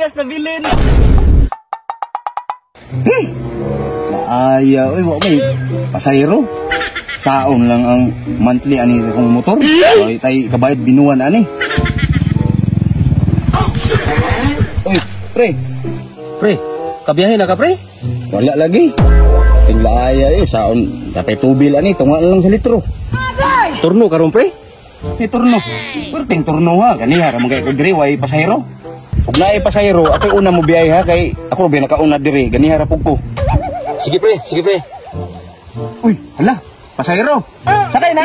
Chinilas na bilin. Hey! Naaya, uy, wa may pasahero. Saon lang ang monthly ani akong motor. Ay, tay kabayad binuan ani. Uy, pre. Pre, kabiyahe na ka, pre? Wala lagi. Tinglaaya eh, saon dapay tubil ani, tunga lang sa litro. Turno karon, pre? Ni turno. Pero ting turno ha, ganiha ra man kay ko diri way pasahero. Ug naay pasahero, ako'y una mo biyahe ha kay ako ba nakauna diri, ganiha ra pug ko. Sige, pre, sige, pre. Uy, hala, pasahero. Sakay na.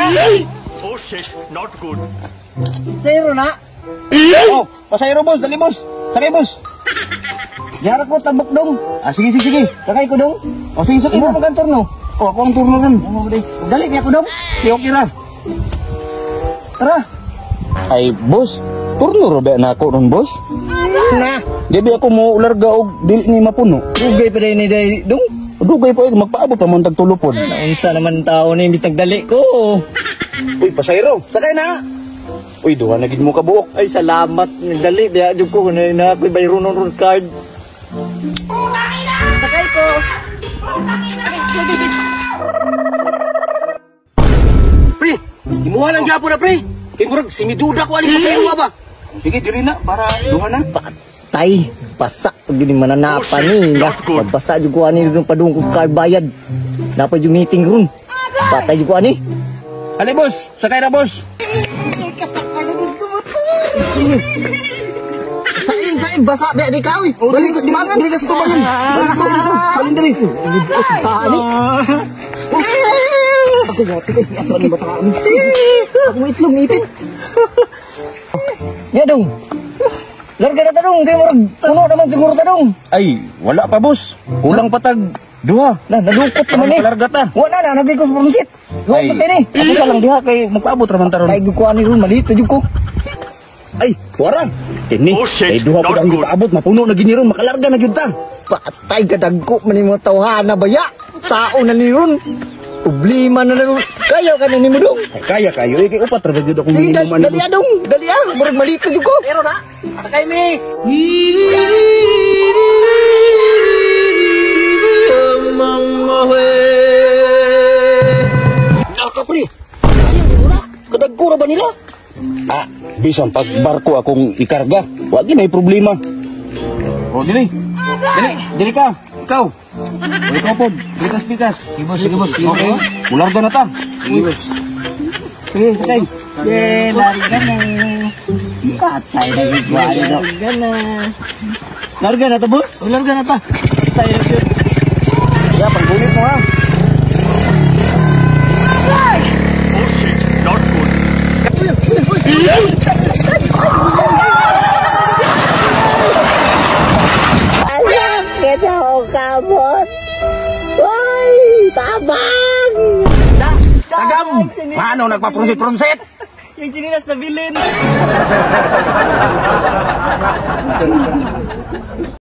Oh shit, not good. Zero na. Oh, pasahero boss, dali boss. Sakay boss. Yara ko tabok dong. Ah, sige, sige, sige. Sakay ko dong. Oh, sige, sakay Imo mo. man kang turno. Oh, ako ang turno ron. Dali niya ko dong. Di okay ra. Tara. Ay, boss, turno ra ba na ako ron, boss? Na. Di ba ako mo ularga og dili ni mapuno? Dugay pa ni day dong. Dugay pa magpaabot pa man tagtulupod. Naunsa naman tao ni imbis nagdali ko. Uy, pasahero, sakay na. Uy, duha na gid mo kabuok. Ay, salamat. Nagdali biya jud ko na na ako'y bayronon ron card. Sakay ko. Pre, imuha lang gyapon na, pre. Kay murag simiduda ko ani pasahero ba? Sige, diri na para duha na. Patay, basa pag yun yung mananapa ni. Not good. Mabasa jud ko ani dun padung kong card bayad. Napay yung meeting ron. Patay jud ko ani. Ali, boss, sakay na, boss. Sai, basa ba di ka oy. Dali ka sa dali ka sa tubangan. Dali ko dito. Salin diri. Tani. Ako gati kay asa ni bata ani. Ako mo itlog ngipin. Ya dong. Larga na tanong kay murag puno naman siguro tanong. Ay, wala pa, boss. Kulang pa tag duha. Na nalukot naman eh. Larga ta. Wala na nagay ko sa pamsit. Wa Ay, pa ni. ako ka lang diha kay magpaabot ra man taron. Ay ko ani ron malit na jud ko. Ay, tuwara. Kini, Oh, shit. kay duha Not pud ang good. gipaabot, mapuno na gini ron, makalarga na gyud ta. Patay ka dagko man nimo tawhana baya. Sao na ni ron. Problema na na ron. Kaya ka na nimo dong. Ay, kaya kayo eh, kay upat ra ba gyud akong Sige, minimum dali, ani, dali boss. ah, dong. Dali ah. Murag malit na jud ko. Pero na, sakay mi. Naka, pre. Ayaw ni muna. Kadagko ra ba nila? Ah, bisan pag barko akong ikarga, wa gyud nay problema. Oh, dili. Dili, dili ka. Ikaw. O, ikaw pod. Pikas, pikas. Sige, boss, sige, boss. Okay. Mularga na ta. Sige, boss. Sige, sakay. Yeah, larga na. Patay na jud ko ani dong. Larga na. Larga na to, boss. Larga na ta. Patay na jud. Ya, panggulit mo ha. Oh shit, not good. Sakit ako kamot. Uy, tabang! Tagam! Paano nagpaprunsit-prunsit? Yung chinilas na bilin.